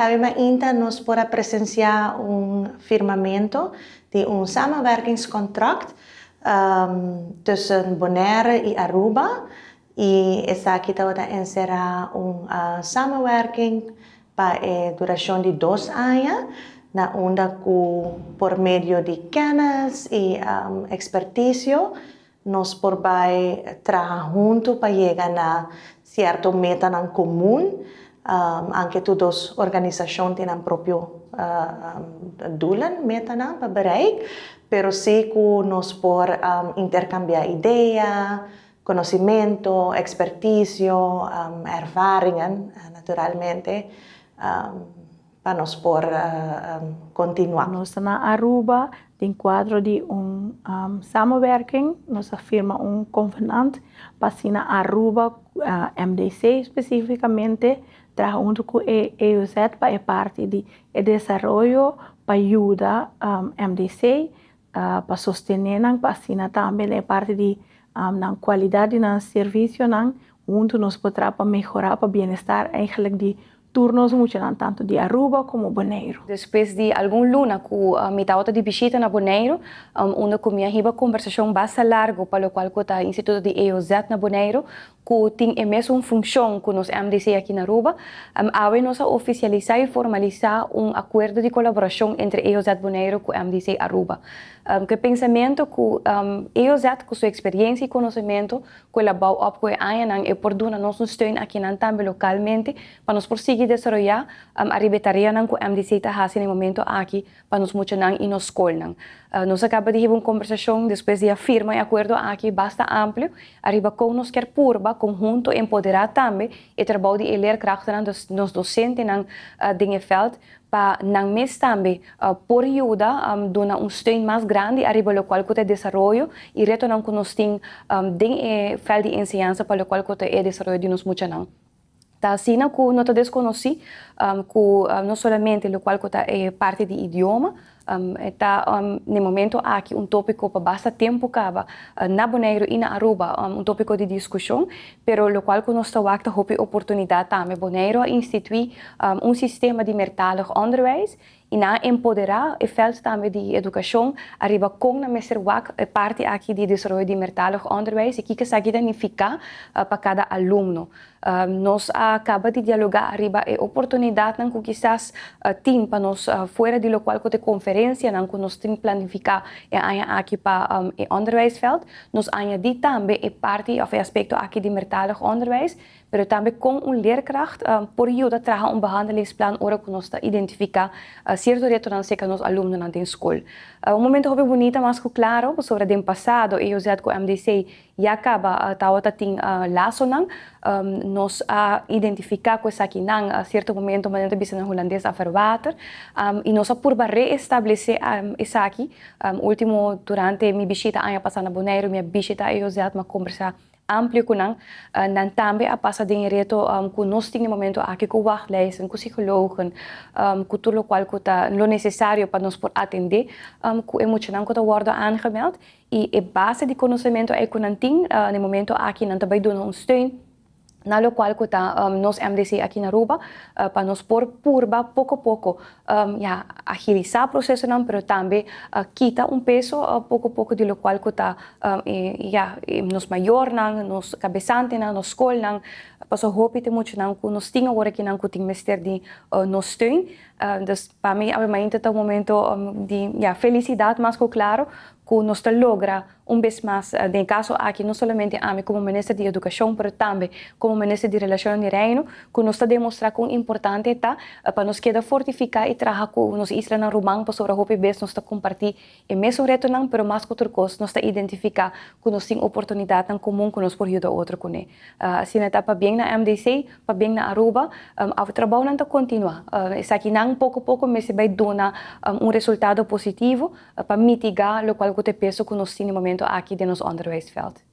Awe mainta nos por a presencia un firmamento di un samenwerkingscontract tussen Bonaire y Aruba y esaki tabata encera un samenwerking pa e duracion di 2 aña, na unda cu por medio di kennis y experticio nos por bay traha hunto pa yega na cierto meta comun, aunke tur dos organisacion tin nan propio doelen, meta pa bereik, pero si cu nos por intercambia idea, conocimento, experticio, ervaringen, naturalmente, pa nos por continua. Nos na Aruba, den cuadro di un samenwerking, nos a firma un convenant pa na Aruba, MDC specificamente, traha hunto cu EOZ pa e parti di desaroyo pa yuda MDC pa sostene, pa asina tambe e parti di nan calidad di nan servicio nan hunto nos por pa mehora pa bienestar eigenlijk di tur nos muchanan, tanto di Aruba como Bonaire. Despues di algun luna cu mi tabata di bishita na Bonaire, unda cu mi a hiba conversacion basta largo pa locual cu ta Instituto di EOZ na Bonaire, cu tin e mesun funcion cu nos MDC aki na Aruba, awe nos a oficialisa y formalisa un acuerdo di colaboracion entre EOZ Bonaire cu MDC Aruba. Cu pensamento cu EOZ, cu su experiencia y conocimento, cu el a bouw op cu añanan, e por duna nos un steun aki nan tambe localmente, pa nos por sigui desaroya ariba tareanan cu MDC ta haci na e momento aki pa nos muchanan y nos scolnan. Nos a caba di un conversacion despues di firma e acuerdo aki basta amplio, ariba con nos kier purba conhunto empodera tambe e trabou di leerkrachten, dus nos docentenan den e veld, pa nan mes tambe por yuda duna un steun mas grandi ariba locual cu ta desaroyo y retonan cu nos tin den e veld di enseñansa pa locual cu ta e desaroyo di nos muchanan. Ta asina cu no ta desconoci cu no solamente locual cu ta e parti di idioma ta na momento aki un topico pa basta tempo caba na Bonaire y na Aruba, un topico di discusion, pero locual cu nos ta wak ta hopi oportunidad tambe. Bonaire a institui un sistema di meertalig onderwijs y nan a empodera e veld tambe di educacion ariba con nan mester wak e parti aki di desaroyo di meertalig onderwijs y kico esaki ta nifica pa cada alumno. Nos a caba di dialoga ariba e oportunidad nan cu kisas tin pa nos fuera di locual cu ta conferencia nan cu nos tin planifica e aña aki pa e onderwijsveld. Nos añadi tambe e parti of e aspecto aki di meertalig onderwijs, pero tambe con un leerkracht por yuda traha un behandelingsplan ora cu nos ta identifica cierto retonan cerca nos alumnonan den scol. Un momento hopi bunita, mas cu claro, pasobra den pasado EOZ cu MDC ya caba tabata tin lasonan. Nos a identifica cu esakinan na cierto momento, manera bisa na Hulandes, a verwater y nos a purba reestablece esaki. Ultimo, durante mi bishita aña pasa na Bonaire, mi a bishita EOZ, m'a conversa amplio cu nan. Nan tambe a pasa den reto cu nos tin momento aki cu wachtlijsten, cu psychologen, cu tur locual cu ta lo necesario pa nos por atende cu e muchanan cu ta worden aangemeld. Y e base di conocimento ey cu nan tin na momento aki, nan tambe duna un steun na locual cu ta nos MDC aki na Aruba, pa nos por purba poco poco ja, agilisa procesonan, pero tambe kita un peso poco poco di locual cu ta e, ja, e, nos mayornan, nos cabesantenan, nos scolnan, paso hopi te muchanan cu nos tin awor aki nan cu tin mester di nos steun. Dus pa mi awe mainta ta un momento di, ja, felicidad mas cu claro cu nos ta logra un bes mas, den caso aki no solamente ami como minister di Educacion, pero tambe como minister di Relacion di Reino, cu nos ta demostra con importante ta pa nos keda fortifica y traha cu nos islanan ruman, pasobra hopi bes nos ta comparti e mesun retonan, pero mas cu otro cos nos ta identifica cu nos tin oportunidadnan comun cu nos por yuda otro cune. Asina ta, pabien na MDC, pabien na Aruba, e trabounan ta continua. Esakinan poco poco mester bay duna un resultado positivo pa mitiga locual cu ta e peso cu nos tin momento aki den nos onderwijsveld.